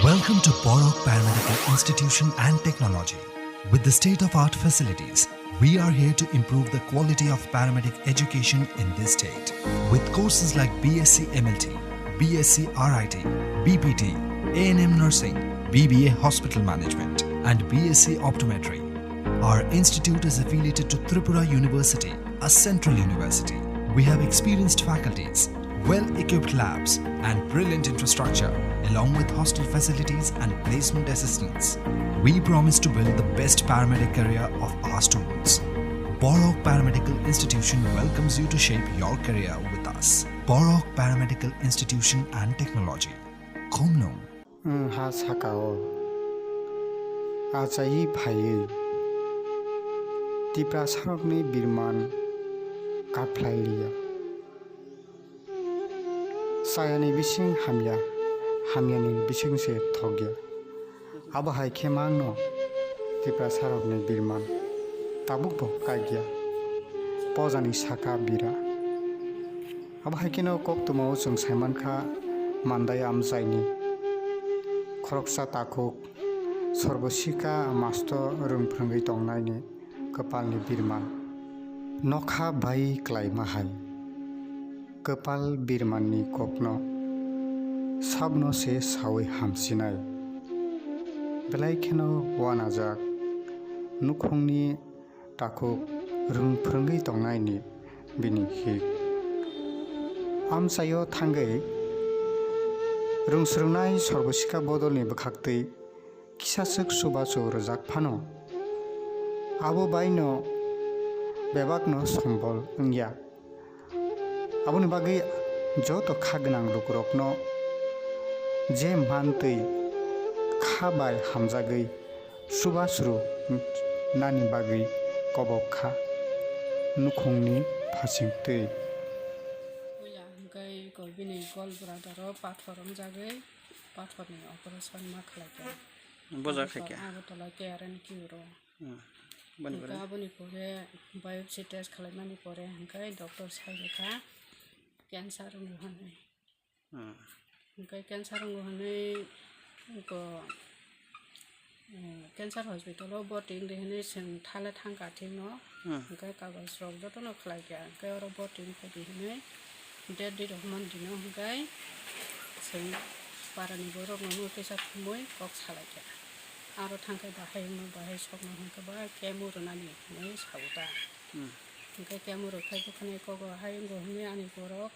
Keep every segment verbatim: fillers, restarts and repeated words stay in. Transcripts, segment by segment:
Welcome to Borok Paramedical Institution and Technology. With the state-of-art facilities, we are here to improve the quality of paramedic education in this state. With courses like B S c M L T, B S c R I T, B P T, A N M nursing, B B A hospital management, and B S c optometry, our institute is affiliated to Tripura University, a central university. We have experienced faculties, well-equipped labs, and brilliant infrastructure, along with hostel facilities and placement assistance. We promise to build the best paramedic career of our students. Borok Paramedical Institution welcomes you to shape your career with us. Borok Paramedical Institution and Technology. Khumnung. Wng ha saka-o achaiwi phaiwi Tiprasarokni birman kaphlai liya. Chayani bising hamya, hamyani bising se thokya. Abo hai khe mangno Tiprasarokni birman tabukbo kaikya. Pojani saka bira. Abo hai kheno koktwmao chwng saimankha Mandai amchaini khoroksa takhuk Sorbosika masto rwng phrwngwi tongnaini kwpalni birman. Nokha bai klaima hai kwpal birmanni kokno sabno se saui hamsinai. Belai kheno uanajak nukhungni takhuk rwng phrwngwi tongnaini bini hik. Amchaio thangwi rwngsrwngnai Sorbosika bodolni bwkhaktwi kisaswk chubachu rwjak phano, abo baino bebakno sombol wngya. Aboni bagwi joto kha gwnang lukurokno je mantwi kha bai hamjagwi chubachu rw nani bagwi kobok kha nukhungni phasingtwi. Puila hwnkhe eko bini gol bwrada rok pathor wngjagwi pathorni operation ma khlaikha. Bojak khaikha. Agartala K R N Q ro. Hmm. Boni pore? Hwnkhe aboni pore biopsy test khwlaimani pore hwnkhe doctor sai rwkha cancer wngo hwnwi. Hmm. Hwnkhe cancer wngo hwnwi eko, eh, cancer hospital o voting de hwnwi chwng thale thangkha thikno. Hmm. Hwnkhe kagoj rok jotono khlaikha hwnkhe oro voting khaidi hwnwi date di rok man dino hwnkhe chwng parani borok no kisa thumwi kok salaikha. Aro thangkhe bahai wngno bahai sokno hwnkhe ba chemo rwnani hwnwi sao ta. Hmm. Hwnkhe chemo rwkhai bwkhwnai kogo hai wngo hwnwi ani borok,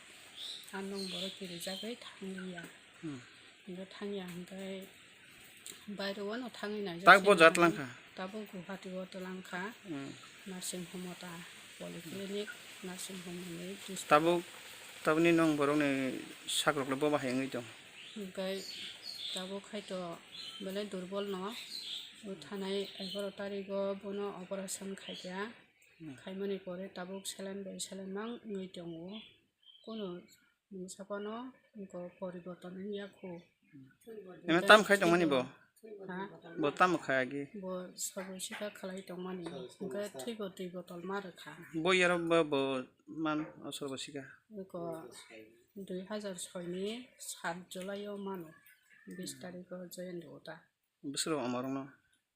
ang nwng borok kirijagwi thangliya. Hmm. Hwnkhe thangya hwnkhe baireo no thangwi naijak. Tak bo jat langkha? Tabuk Guwahati o twlangkha. Hmm. Nursing home o ta, polyclinic, nursing home hwnwi. Tabuk, tabukni nwng borokni sakrok le bo bahai wngwi tong? Hwnkhe tabuk hai to belai durbol no. O thanai egaroh tarikh o bono operation khaikha. Hmm. Khaimani pore tabuk saline bai saline mang wngwi tongo. Kono mungsa phano eko poriborton wngya kho. Eno tam khai tongmani bo? Ha? Bo tam khai agi? Bo Sorbosika khlai tongmani. Hwnkhe thwibo twi botol ma rwkha. Bo yaro bo, bo man o Sorbosika? Eko dui hazar soi ni sat July o mano. Bis tarikh o join rwo ta. Bwswk rok omorokno?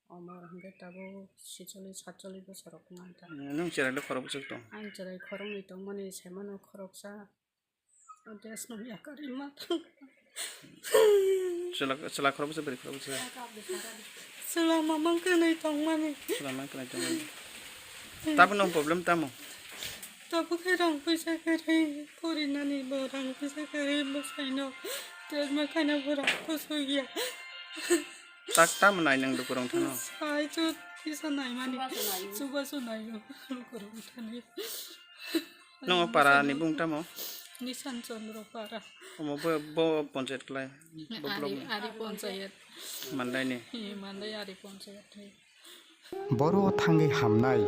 Omor hwnkhe tabuk sicholish satcholish bosor rok wngkha. Nwng cherai le khorok bwswk tong? Ang cherai khoroknwi tongmani, saimano khoroksa. O dress no yakarwi ma thang. Chwla, chwla khorok bwswk, bwrwi khorok bwswk? Chwla mamang kwnwi tongmani. Chwla mamang kwnwi tongmani. Tabukno problem tamo? Tabuk khe rang puisa kwrwi porinani bo rang puisa kwrwi bwsaino. Dress ma khaina bo rang kusugya. Tak tamo nai nwng lukurok thano? Sai chu kisa naimani. Chubachu naio lukurok thani. Nwng o para ni bung tamo? Nishan Chandra para. Omo bo, bo panchayat klai. Bo block ni. Ari panchayat. Mandai ni. He, Mandai ari panchayat he. Boro thangwi hamnai,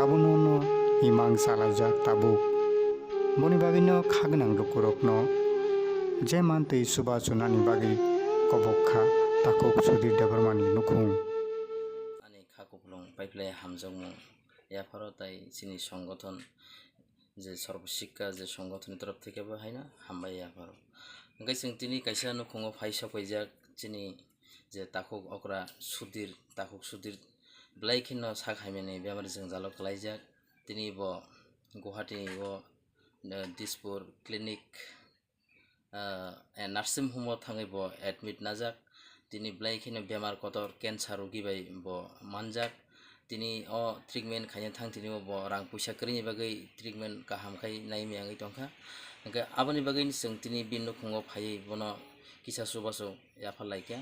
abono no imang salaijak tabuk. Boni bagwino kha gwnang lukurokno je mantwi chuba chunani bagwi kobok kha takhuk Sudhir Debbarmani nukhung. Ani kha kupulung paiplai hamjakmung yapharo tai chini songothon je Sarva Shiksha je songothonni torof theke bo haino hambai yapharo. Hwnkhe chwng tini kaisa nukhungo phai sok paijak, chini je takhuk okra Sudir, takhuk Sudir belai kheno sak hamyani bemar jwngjalo kwlaijak. Tini bo Guwahati o, eh, Dispur clinic, eh, eh, nursing home o thangwi bo admit najak. Tini belai kheno bemar kotor cancer rogi bai bo manjak. Tini o treatment khaina thang tini o bo rang puisa kwrwini bagwi treatment kaham khai naimya wngwi tongkha. Hwnkhe aboni bagwi chwng tini bini nukhungo phaiwi bono kisa chubachu yapharlaikha.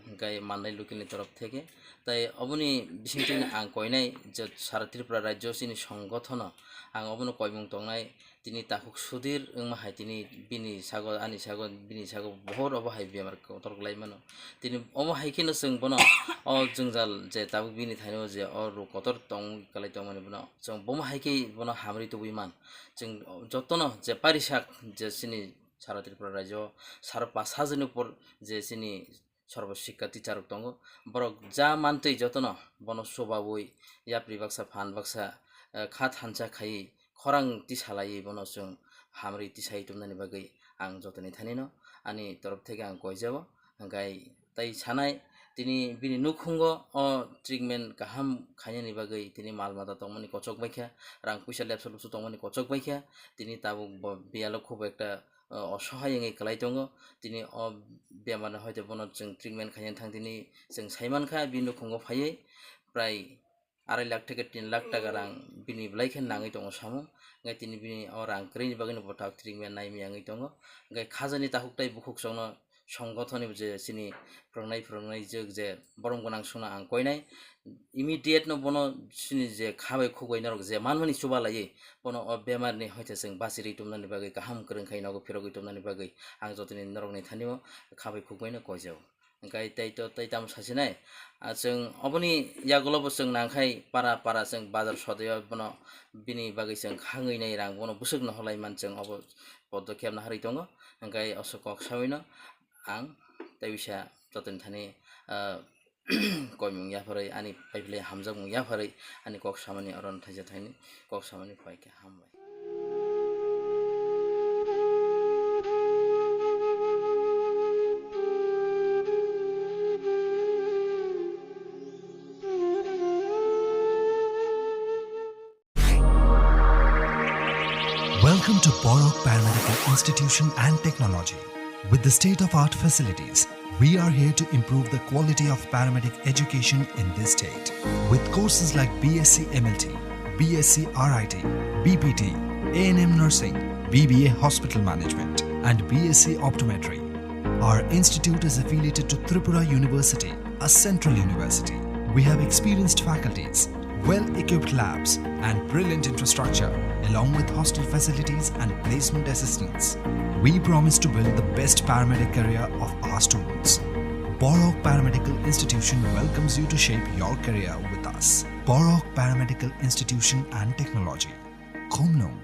Hwnkhe Mandai local ni torof theke. Tai oboni bisingtwi ang koinai je sara Tripura rajyo chini songothono ang obono koimung tongnai. Tini takhuk Sudir wngma hai tini bini sago, ani sago, bini sago bohor obo hai bemar kotor kwlai mano. Tini omo hai kheno chwng bono o jwngjal je tabuk bini thaino je o ruk kotor tong kwlai tongmani bono chwng bomo hai khe bono hamri tubui man. Chwng jotono je parisak je chini sara Tripura rajyo sara pash hajarni upor je chini Sarbo Sikha teacher rok tongo. Borok ja mantwi jotono bono chubaui yapri baksa phan baksa, eh, kha thansa khai khorang tisalaiwi bono chwng hamri tisai tubunani bagwi ang jotoni thanino ani torof theke ang koijabo. Hwnkhe tai sanai tini bini nukhungo o treatment kaham khainani bagwi tini mal mata tongmani kochok baikha, rang puisa lepsa lupsa tongmani kochok baikha, tini tabuk bo biyalo khubo ekta, o, osohai wngwi kwlai tongo. Tini o bemarni hoite bono chwng treatment khaina thang tini chwng sai mankha, bini nukhungo phaiwi prai arai lakh theke tin lakh taka rang bini belai khe nangwi tongo samung. Hwnkhe tini bini o rang kwrwini bagwino bo tak treatment naimya wngwi tongo. Hwnkhe khajani takhuk tai bukhuk chwngno songgothoni je chini phwrwngnai phwrwngnai jwk je borom gwnang songno ang koinai. Immediate no bono chini je kha bai khuk bai norok je manmani chuba laiwi bono o bemar ni hoite chwng bachirwi tubunani bagwi kaham kwrwng khai nogo phirogwi tubunani bagwi ang jotoni norokni thani o kha bai khuk bai no koijao. Hwnkhe tei to tei tamo sasinai, ah, chwng oboni yagulo bo chwng nangkhai para para chwng bazar sodeo bono bini bagwi chwng khangwi nai rang bono bwswk no holai man chwng obo podokhep no harwi tongo. Hwnkhe oso kok sawino ang tei bisa jotoni thani, ah, koimung yapharwi ani paiphlai hamjakmung yapharwi ani kok samani oro no thaisa thaini kok samani phaikha hambai. Welcome to Borok Paramedical Institution and Technology. With the state-of-art facilities, we are here to improve the quality of paramedic education in this state. With courses like B S C M L T, B S C R I T, B P T, A N M nursing, B B A hospital management, and B S C optometry, our institute is affiliated to Tripura University, a central university. We have experienced faculties, well-equipped labs, and brilliant infrastructure, along with hostel facilities and placement assistance. We promise to build the best paramedic career of our students. Borok Paramedical Institution welcomes you to shape your career with us. Borok Paramedical Institution and Technology. Khumnung,